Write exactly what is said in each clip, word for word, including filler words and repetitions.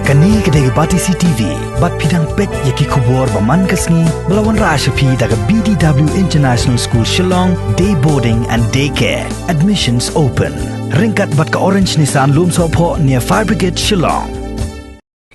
Kane ka dei ka Batesi T V, bad phi dang peit ïa ki khubor ba man ka sngi, ba la wanrah sha phi da ka B D W International School Shillong, Day Boarding and Day Care. Admissions open. Ryngkat bad ka Orange Nissan Lumsohphoh near Fire Brigade Shillong.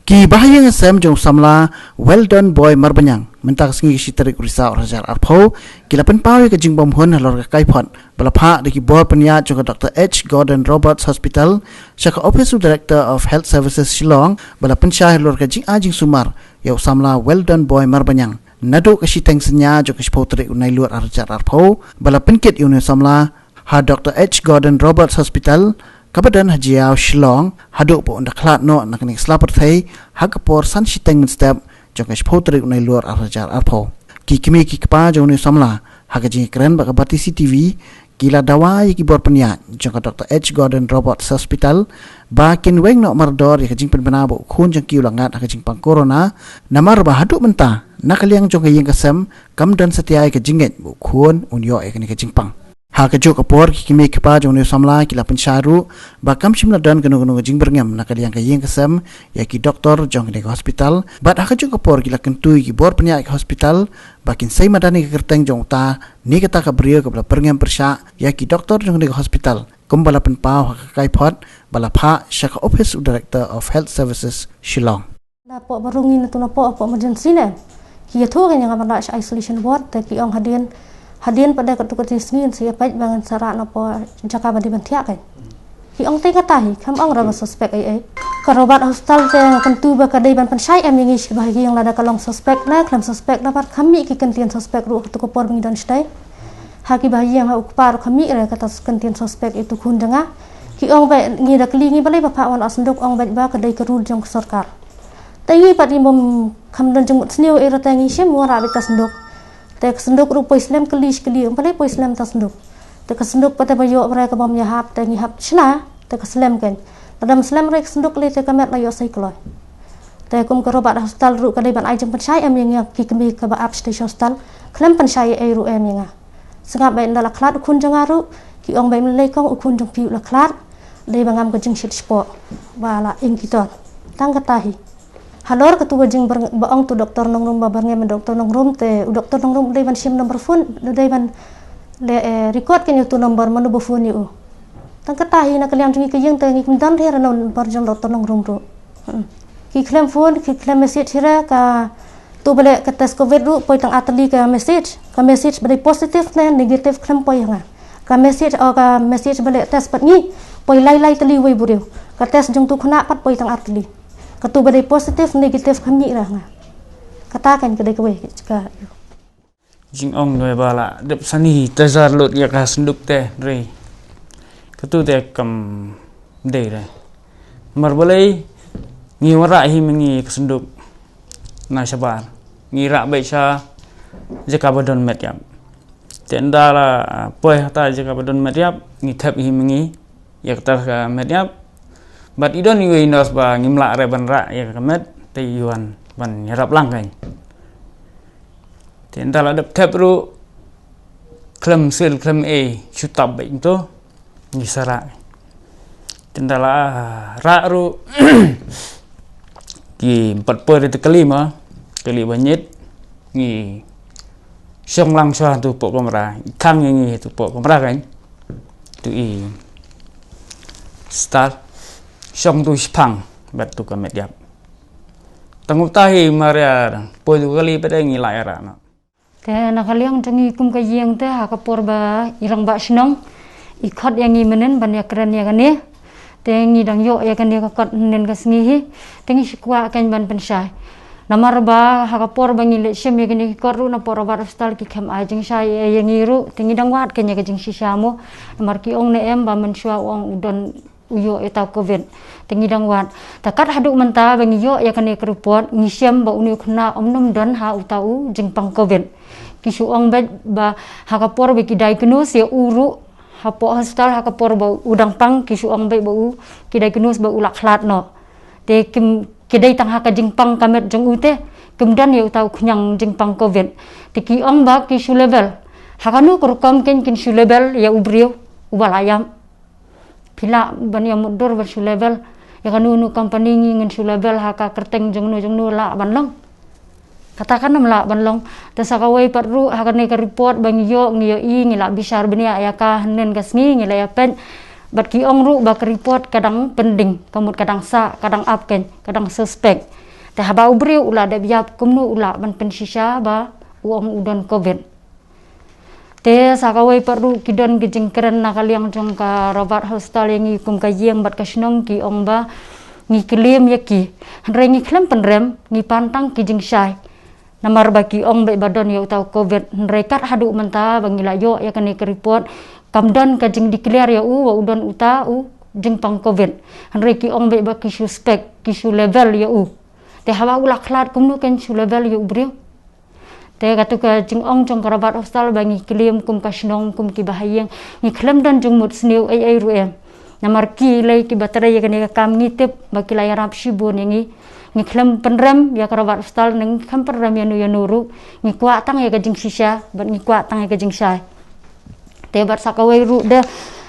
Ki bahaïing sem jong u samla Weldon Boy Marbaniang, mynta ka sngi ka shi tarik u Risaw ar hajar arphew, ki la pynpaw ïa ka jingbymhun halor ka kaiphod ba la phah da ki bor pynïaid jong ka Doctor H Gordon Roberts Hospital sha ka Office u Director of Health Services Shillong, ba la pynshai halor ka jingai jingsumar ïa u samla Weldon Boy Marbaniang. Naduh ka shiteng synñia jong ka shiphew tarik u Nailur ar hajar arphew, ba la pynkit ïa une u samla ha Doctor H Gordon Roberts Hospital, kaba don ha Jaïaw Shillong, haduh ba un da khlad noh na kane ka sla pyrthei ha ka por san shiteng mynstep jong ka shiphew tarik u Nailur ar hajar arphew. Ki kmie ki kpa jong une u samla, ha ka jingïakren bad ka Batesi T V, ki la dawa ïa ki bor pynïaid jong ka Doctor H Gordon Roberts Hospital ba kin weng noh mardor ïa ka jingpynbna ba u khun jong ki u la ngat ha ka jingpang corona, namar ba haduh mynta na ka liang jong ka ïing ka sem kam don satia ïa ka jingngeit ba u khun un ïoh ïa kane ka jingpang. Ha kajuh ka por, ki kmie ki kpa jong une u samla ki la pynshai ruh ba kam shym la don kano kano ka jingbyrngem na ka liang ka ïing ka sem ïa ki doktor jong kane ka hospital, bad ha kajuh ka por ki la kyntu ïa ki bor pynïaid ka hospital ba kin sei madan ïa ka kyrteng jong uta ne kata ka briew kaba la byrngem pyrshah ïa ki doktor jong kane ka hospital, kumba la pynpaw ha ka kaiphod ba la phah sha ka Office u Director of Health Services Shillong. Napoh ba rung ngi na tu napoh, hapoh emergency ne, ki ïathuh kein ïa nga ban rah sha isolation ward, te ki ong hadien, hadien pat de katto katne sngi yn sa ïa peit ba ngan sa rah napoh jaka ba dei ban thiah kein. Ki ong te kata hi, kam ong ruh ba suspect ei ei. Ka Robert Hospital te nga kyntu ba ka dei ban pynshai em ïa ngi sha ki bahaïing lada ka long suspect ne khlem suspect, namar kam mih ki kyntien suspect ruh ha kato ka por ba ngi don shatei. Ha ki bahaïing, ha u kpa ruh kam mih re kata kyntien suspect ïa uto u khun jong nga. Ki ong ba ngi da kylli ngi balei ba phah wan la synduk, ong ba ka dei ka rule jong ka sorkar. Te ngi pat ngi bym kham don jingmut sniew ei ruh, te ngi shim wanrah beit ka synduk. Te ka synduk ruh poi slem, kylli shi kylli, ym balei poi slem ta synduk. Te ka synduk pat te ba ïoh ba ka bym ïahap, te ngi hap shna, te ka slem kein. Lada ym slem re ka synduk lei te ka met la ïoh sei kloi. Te kum ka Robert Hospital ruh ka dei ban ai jingpynshai em ïa ngi ki kmie kiba ap shatei sha hospital, khlem pynshai ei ei ruh em ïa nga. Sngap ba ynda la khlad u khun jong nga ruh, ki ong ba ym lei kong u khun jong phi u la khlad, dei ba ngam ka jingshit shapoh ba la ing ki tor. Tang kata hi. Halor katu ka jingbyr-, ba ong tu doktor nongrum ba byrngem, doktor nongrum, te u doktor nongrum u dei ban shim number phone, u dei ban leh, eh, record kein ïa utu number mano ba phone ïa u. Tang kata hi, na ka liang jong ngi ka ïing te ngi kum don hi re number jong doktor nongrum ruh. Hmm. Ki khlem phone, ki khlem message hi re, katu ba leh ka test covid ruh poi tang artylli ka message. Ka message ba dei positive ne negative khlem poi ha nga. Ka message, oh, ka message ba leh test pat ngi poi lai lai tylli wei briew. Ka test jong utu u khynnah pat poi tang artylli. Katu ba dei positive, negative kam mih re ha nga. Kata kein ka dei kawei ka jingong kawei ba la dep sani teaser lut ïa ka synduk te, hynrei katu te kam dei re. Namar balei? Ngi wanrah hi ma ngi ka synduk na shabar, ngi rah beit sha jaka ba don met ïap. Te ynda la poi hata jaka ba don met ïap, ngi thep hi ma ngi ïa kata ka met ïap. Bad i don iwei i nurse ba ngim lah re ban rah ïa ka met, te i wan ban ïarap lang kein. Te ynda la dep thep ruh, khlem sil khlem ei, shu tap beit kumto, ngi sa rah. Te ynda la rah ruh, ki ym pat poi re te kali ma, kali ba ñiet, ngi shong lang shuwa tu poh kamra, i khang ïa ngi tu poh kamra kein. Tu i sister shong tu shiphang bad tu ka met ïap. Tang uta hi mar ïa poi tu kali pat ngi la ïa rah noh. Te na ka liang jong ngi kum ka ïing te, ha ka por ba i rangbah shnong i khot ïa ngi mynnin ban ïa kren ïa kane, te ngi dang ïoh ïa kane ka kot mynnin ka sngi hi. Te ngi shu kwah kein ban pynshai. Namar ba ha ka por ba ngi leit shim ïa kine ki kot ruh napoh Robert Hospital ki khlem ai jingshai ïa ngi ruh, te ngi dang wad kein ïa ka jingshisha mo. Namar ki ong ne em ba mynshuwa u ong u don, u ïoh ïa uta u covid. Te ngi dang wad. Te kat haduh mynta ba ngi ïoh ïa kane ka report, ngi shem ba une u khynnah um nym don ha uta u jingpang covid. Ki shu ong beit ba ha ka por ba ki diagnose ïa u ruh hapoh hospital, ha ka por ba u dang pang, ki shu ong beit ba u, ki diagnose ba u la khlad noh. Te kim, ki dei tang ha ka jingpang ka met jong u te, kim don ïa uta u khñiang jingpang covid. Te ki ong ba ki shu level. Ha kano ka rukom kein kin shu level ïa u briew uba la ïap? Phi lah ban ïa mutdur ban shu level. Ïa kano kano company ngi ngin shu level ha ka kyrteng jong no jong no lah ban long. Kata kan ym lah ban long. Te sa kawei pat ruh ha kane ka report ba ngi ïoh ngi ïohi ngi lah bishar bniah ïa ka hynnin ka sngi ngi lah ïa peit. Bad ki ong ruh ba ka report ka dang pending, ka mut ka dang sah, ka dang ap kein, ka dang suspect. Te haba u briew u lah dep ïap kumno u lah ban pynshisha ba u ong u don covid. Te sa kawei pat ruh ki don ki jingkren na ka liang jong ka Robert Hospital ïa ngi kum ka ïing bad ka shnong ki ong ba ngi claim ïa ki. Hynrei ngi khlem pynrem, ngi pan tang ki jingshai. Namar ba ki ong beit ba don ïa uta u covid, hynrei kat haduh mynta ba ngi la ïoh ïa kane ka report, kam don ka jingdeclare ïa u ba u don uta u jingpang covid. Hynrei ki ong beit ba ki suspect, ki shu level ïa u. Te haba u la khlad kumno kein shu level ïa u briew. Te katu ka jingong jong ka Robert Hospital ba ngi claim kum ka shnong kum ki bahaïing, ngi khlem don jingmut sniew ei ei ruh em. Namar ki lei kiba trei ïa kane ka kam ngi tip ba ki la ïarap shibun ïa ngi. Ngi khlem pynrem ïa ka Robert Hospital ne ngi khlem pynrem ïa no ïa no ruh. Ngi kwah tang ïa ka jingshisha bad ngi kwah tang ïa ka jingshai. Te bad sa kawei ruh de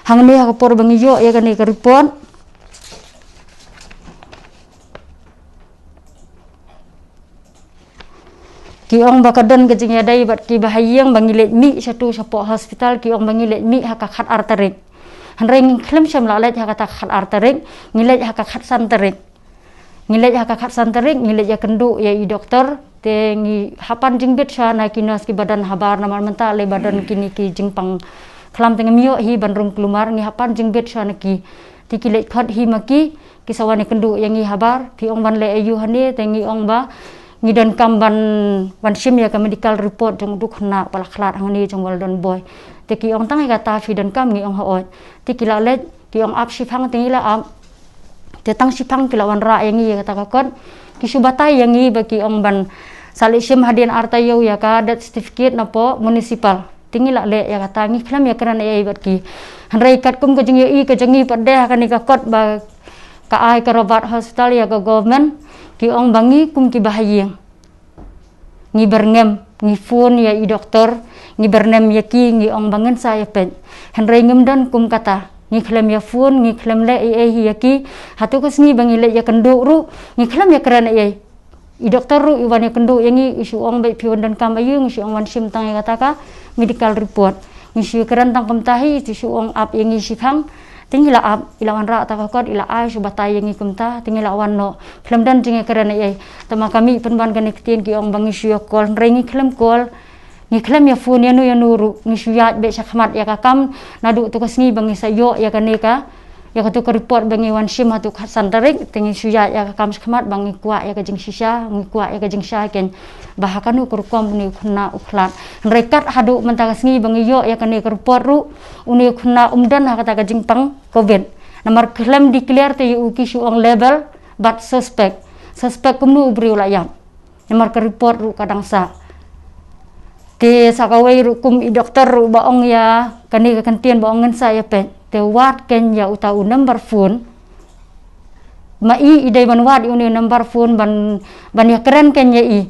hangne ha ka por ba ngi ïoh ïa kane ka report, ki ong ba ka don ka jingïadei bad ki bahaïing ba ngi leit mih shatu shapoh hospital, ki ong ba ngi leit mih ha ka khat ar tarik. Hynrei ngi khlem shym la leit ha kata ka khat ar tarik, ngi leit ha ka khat san tarik. Ngi leit ha ka khat san tarik, ngi leit ïakynduh ïa i doktor, te ngi hap ban jingbit shuwa na ki nurse kiba don habar namar mynta lei ba don kine ki jingpang khlam te ngim ïoh hi ban rung kulmar, ngi hap ban jingbit shuwa na ki. Te ki leit khot hi ma ki, ki sa wan ïakynduh ïa ngi habar, phi ong ban leh aïu hangne, te ngi ong ba ngi donkam ban, ban shim ïa ka medical report jong utu u khynnah ba la khlad hangne jong Weldon Boy. Te ki ong tang ïa kata phi donkam, ngi ong hooid. Te ki la leit, ki ong ap shiphang, te ngi la ap. Te tang shiphang ki la wanrah ïa ngi ïa kata ka kot. Ki shu batai ïa ngi ba ki ong ban sa leit shim hadien ar taïew ïa ka death certificate napoh municipal. Te ngi la leh ïa kata, ngi khlem ïakren ei ei bad ki. Hynrei katkum ka jingïohi ka jong ngi pat de ha kane ka kot ba ka ai ka Robert Hospital ïa ka government, ki ong ba ngi kum ki bahaïing, ngi byrngem, ngi phone ïa i doktor, ngi byrngem ïa ki, ngi ong ba ngin sa ïa peit. Hynrei ngim don kum kata, ngi khlem ïa phone, ngi khlem leh ei ei hi ïa ki. Hato ka sngi ba ngi leit ïakynduh ruh, ngi khlem ïakren ei ei. I doktor ruh i wan ïakynduh ïa ngi, i shu ong beit phi wan donkam aïu, ngi shu ong wan shim tang ïa kata ka medical report. Ngi shu ïakren tang kumta hi, i shu ong ap ïa ngi shiphang. Te ngi la ap, i la wanrah ta ka kot, i la ai shu batai ïa ngi kumta, te ngi la wan noh. Khlem don jingïakren ei ei. Te ma ka mih pynban kane ka ktien ki ong ba ngi shu ïa call, hynrei ngi khlem call. Ngi khlem ïa phone ïa no ïa no ruh, ngi shu ïaid beit shakhmat ïa ka kam, naduh tu ka sngi ba ngi sa ïoh ïa kane ka, ïa katu ka report ba ngi wan shim hatu khat san tarik, te ngi shu ïaid ïa ka kam shakhmat ba ngi kwah ïa ka jingshisha, ngi kwah ïa ka jingshai kein. Ba ha kano ka rukom une u khynnah u khlad. Hynrei kat haduh mynta ka sngi ba ngi ïoh ïa kane ka report ruh, une u khynnah um don ha kata ka jingpang covid. Namar khlem declare te ïa u, ki shu ong level bad suspect. Suspect kumno u briew la ïap. Namar ka report ruh ka dang sah. Te sa kawei ruh kum i doktor ruh ba ong ïa kane ka kyntien ba ong ngin sa ïa peit. Te wad kein ïa uta u number phone. Ma i i dei ban wad ïa une u number phone ban, ban ïakren kein ïa i.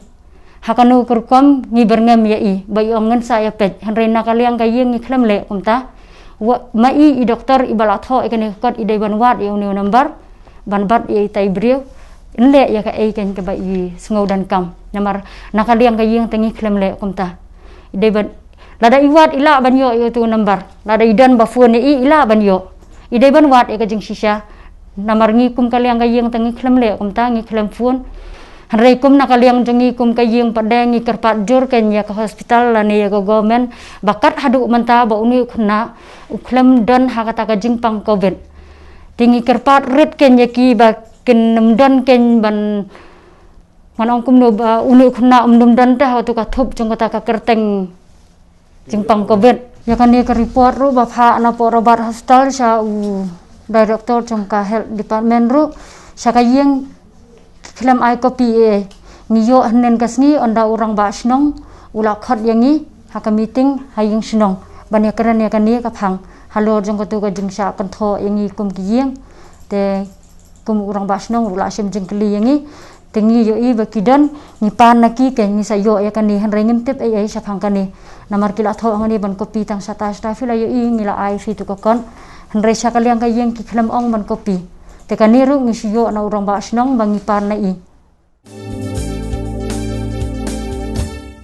Ha kano ka rukom ngi byrngem ïa i ba i ong ngin sa ïa peit. Hynrei na ka liang ka ïing ngi khlem leh kumta. Wa, ma i i doktor i ba la thoh ïa kane ka kot i dei ban wad ïa une u number ban bat ïa itai i briew. Yn leh ïa kaei kein kaba i sngew donkam. Namar na ka liang ka ïing te ngi khlem leh kumta. I dei ban, lada i wad i lah ban ïoh ïa utu u number. Lada i don ba phone ïa i, i lah ban ïoh. I dei ban wad ïa ka jingshisha. Namar ngi kum ka liang ka ïing te ngi khlem leh kumta, ngi khlem phone. Hynrei kum na ka liang jong ngi kum ka ïing pat de ngi kyrpad jur kein ïa ka hospital lane ïa ka government ba kat haduh mynta ba une u khynnah u khlem don ha kata ka jingpang covid. Te ngi kyrpad rit kein ïa ki ba kin ym don kein ban, ngan ong kumno ba une u khynnah um dum don te ha utu ka thup jong kata ka kyrteng jingpang covid. Ïa kane ka report ruh ba phah napoh Robert Hospital sha u director jong ka health department ruh, sha ka ïing ki khlem ai copy ei ei. Ngi ïoh hynnin ka sngi ynda u rangbah shnong u la khot ïa ngi ha ka meeting ha ïing shnong ban ïakren ïa kane ka phang halor jong katu ka jingshah kynthoh ïa ngi kum ki ïing. Te kum u rangbah shnong ruh u la shim jingkylli ïa ngi. Te ngi ïohi ba ki don, ngi pan na ki kein ngi sa ïoh ïa kane, hynrei ngim tip ei ei shaphang kane. Namar ki la thoh hangne ban copy tang shata shata, phi la ïohi ngi la ai phi tu ka kot. Hynrei sha ka liang ka ïing ki khlem ong ban copy. Te kane ruh ngi shu ïoh na u rangbah shnong ba ngi par na i.